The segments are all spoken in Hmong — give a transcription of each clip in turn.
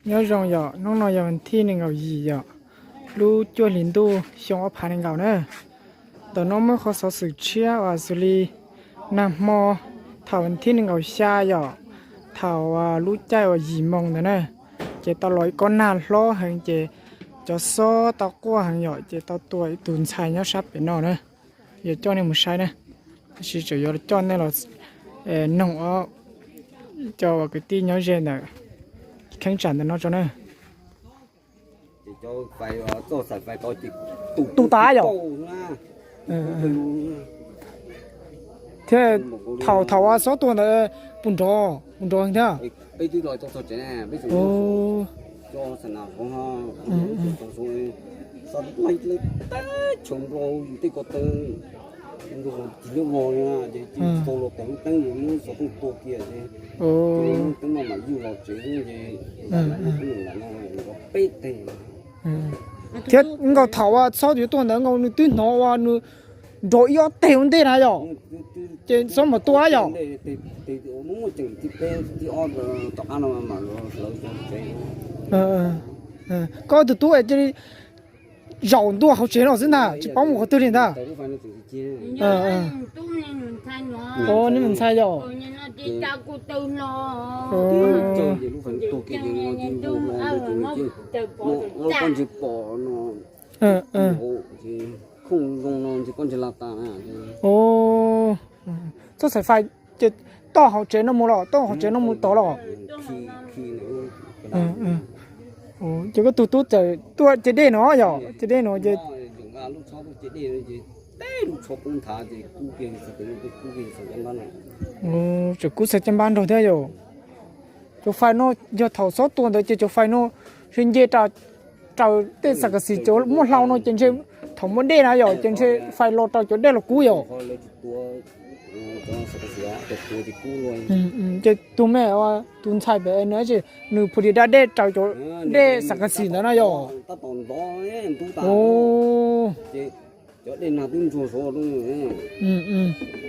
Nyob zoo yom, hnub no yog vas thib nees nkaum yim yom, lub cuaj hlis ntuj xyoo ob phav nees nkaum na. Ntawm no muaj qhov xov xwm tshiab uas xws li nag hmo thaum vas thib nees nkaum xya yom, thaum lub caij uas yim moos ntawd na, ces tau los ib kob nag hlob heev ces cov xob tau quaj heev yom, ces tau tua ib tug ntxhais nyob sab pem no na. Yuav coj nej mus saib na, tab sis tseem yuav coj nej los noog ob cov uas kwv tij nyob ze ntawm kheeb tsam ntawm no tso na. Tu tas yom. Thiab thaum thaum uas xob tua ntawd puas nrov, puas nrov thiab? Thiab nkaus thaum uas xob yuav tua ntawd nkaus nws twb hnov uas nws nrov ib ob teg ua ntej na yom, ces xob mam tua yom. Koj tus tub es cia li zaum ntua hauv tsev no xwb ntag, tsis paub mus qhov twg li ntag. Neb ntxhais yom. Txoj xaim fais ces toj hauv tsev no mus los, toj hauv tsev no mus tod los. Ces koj tus tub txawm tuaj cia dej no yom, cia dej no ces tseem kub txhais caj npab nrog thiab yom. Cov fais no yog thaum xob tua ntawd ces cov fais no ntshe nce raws tej xam kas xis cov muaj hlau no ces ntshe thaum muaj dej na yom, ces ntshe fais los raws cov dej los kub yom. Ces tus me, tus ntxhais pem nws, nws phu di da dej raws cov dej xam kas xis ntawd na yom. Cov dej nag twb ntsuag saud,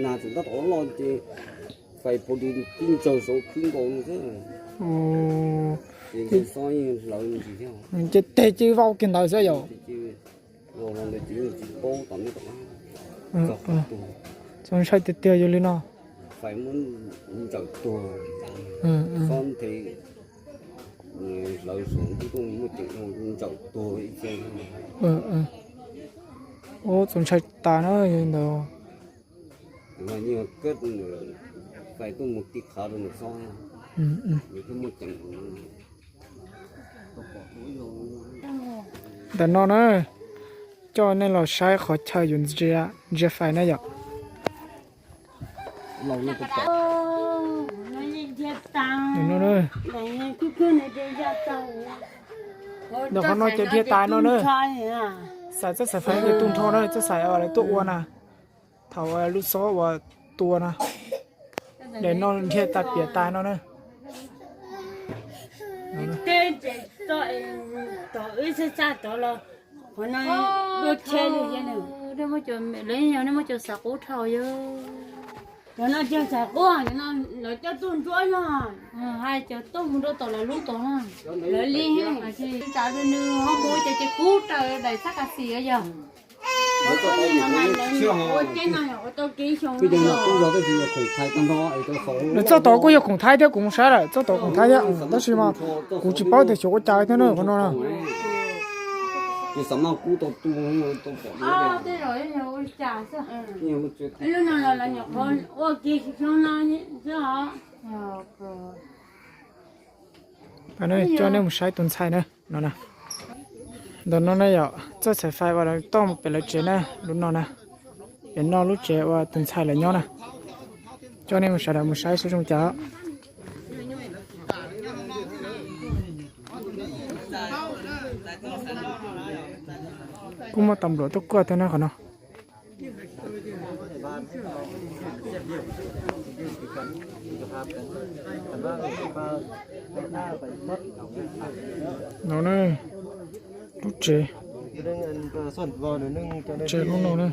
nag tseem tab tom loj ces fais phu di tib ntsaws saud khwb nkaus no xwb. Ces xob yeej hlawv ntsis thiab. Ces teg ces vau kiag ntawd xwb yom. Txaus ntshai tiag tiag yog li no. Fais muab ntsawm tuag, xob nthe hlawv saum ntuj tuaj muaj ceem ntsawm tuag ib txhia. Ua txaus ntshai tas na yog li ntawd. Fais tuaj mus ti qhav rau nws xob, nws twb muaj ceem. Ntawm no na, coj nej los saib qhov chaw yus ntsia, ntsia fais na yom. Ntawm qhov no ces dhia tas no na. Xav txoj xaim fais ces tu nrho na, txoj xaim uas lawv tuaj ua na, thaum lub xob uas tua na. Daim no dhia tas piam tas no na. Nej muaj cov xav qub dhau yog. Cov no cov xav qub, cov no lawv coj tuaj ntsuab no, hais cov tuaj mus rau tom lawv lub tod na, lawv li tsav nws ho mus ces ces kub raws daim xab kas xis yog. Lawv txoj tod kuj yog khoom Thaib thiab kuv mus saib lawm, txoj tod khoom Thaib thiab, tab sis mas kuv tsis paub tias xyov ua cas thiab na qhov no na. Coj nej mus saib tus ntxhais na no na. Ntawm no na yom, txoj xaim fais uas lawv toj mus pem lawv tsev na, lub no na. Pem no lub tsev uas tus ntxhais lawv nyob na. Coj nej mus sawv daws mus saib seb zoo cas. Kuj muaj tas npluam tuaj kuaj thiab na qhov no. No na, lub tsev, tsev lub no na.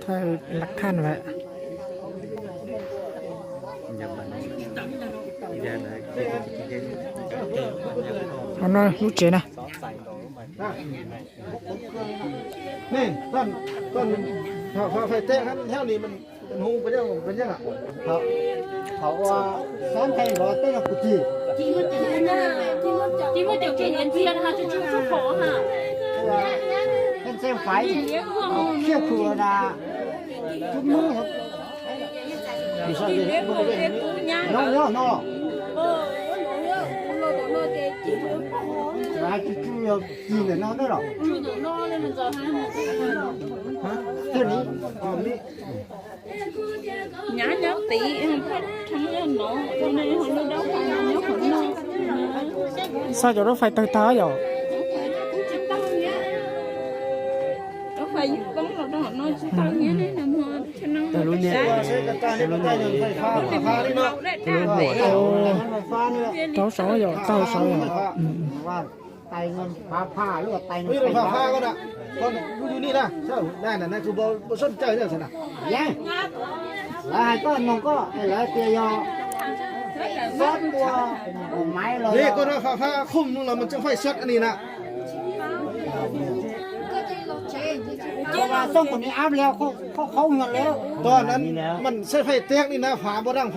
Thaij lab khaj lawm. Hauv no lub tsev na. Thaum ua xob nthe nrov tej no kuv tsis, ntxeev faiv, tsiaj khum na, tus mub, no nyob no, hais tsis tsw yog ci ntawm no na los. Thiaj li, nyob nyob tid, xauj cov lub fais tawg tag yom. Rau saud yom, tau saud yom. Lawv hais koj noog koj, lawv tias yog xob tua, maiv los, koj no fa fa khum no los mas tseem faij xob li na. Toj nan mas saib faij tiag li na, fa npua daj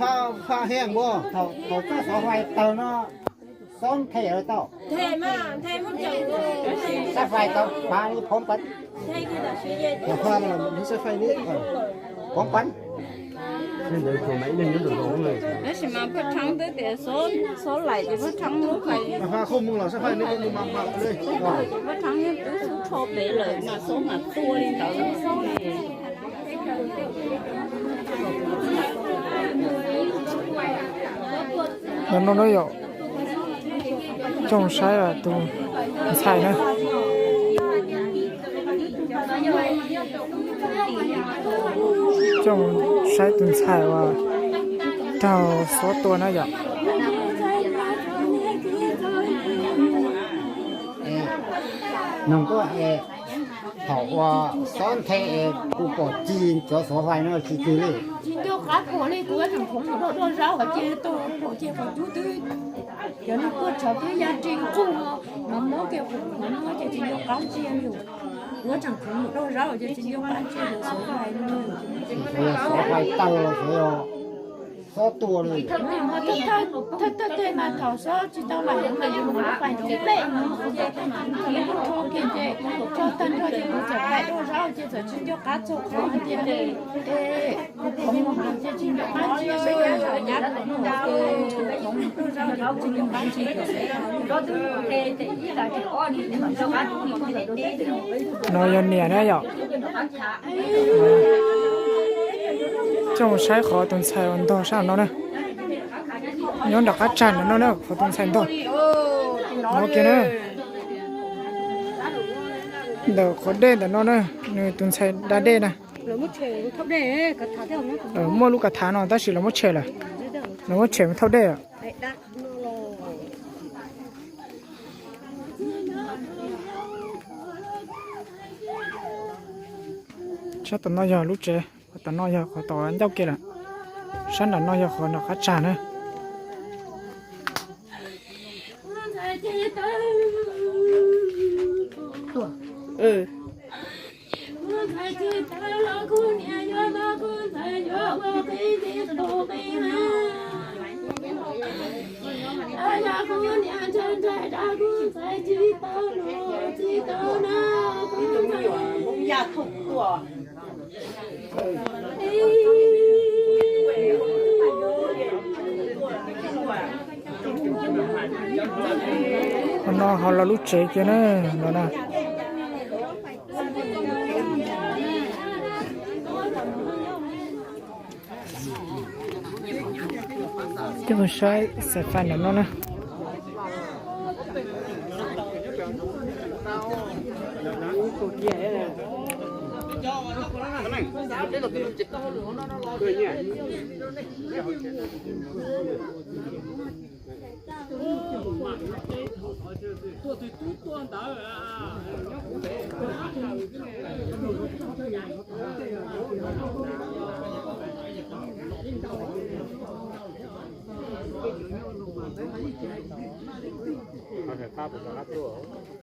fa heej npua. Thaum toj xov fais tawg no, xob nthe tau, saib fais tau, fa li phoov peev, fa fa saib fais li phoov peev. Tab sis mas Phaj Rheeb twb tias xob laim ces Phaj Rheeb lub fais, Phaj Rheeb yeej twb xub rho pem lawm mas xob mam tua li ntawd. Ntawm no na yom, coj mus saib tus ntxhais na. Coj mus saib tus ntxhais uas raug xob tua na yom. Noog koj, thaum ua xob nthe es kuv pom ci cov xov fais no tsis ci li. Tsis nco qab pom li, kuv yuav tseem khoov mus rau rau zaub hov ces tau pom ces qhov cub twb, cov niag puag tshov twb ya ri nqug no, mas mob kiag qhov no ces tsis nco qab ntsia li. Kuv yuav tseem khoov mus rau zaub ces tsis nco qab ntsia li xov fais no. Xov fais tawg los xov, xob tua li. Thawj thawj tej mas thaum xob tsis tau laim mas yus mus lub fais nrov pem no ces thaum lub rho kiag ces tso tag nrho ces kuv txawm laim rau zaub ces txawm tsis nco qab txog qhov hais tias li. Kuv khoov mus ces tsis nco qab ntsia li, nyab tom no ces kuv khoov mus rau zaub ces kuv tsis nco qab ntsia. No yog niam na yom. Coj mus saib qhov tus ntxhais uas ntog sab no na. Nyob nram qab tsag ntawm no na, qhov tus ntxhais ntog. No kiag na. Ntawm qhov dej ntawm no na, nws tus ntxhais da dej na. Muaj lub kav thav no tab sis los muab tshem lawm. Los muab tshem mus thauj dej lawm. Sab tom no yog lub tsev, qhov tom no yog qhov tom ncauj kiag lawm. Sab nram no yog qhov nram qab tsag na. Qhov no ho los lub tsev kiag na, no na. Coj mus saib xaim fais ntawm no na. Tuaj twg tub tuaj ntawd. Qab tuaj.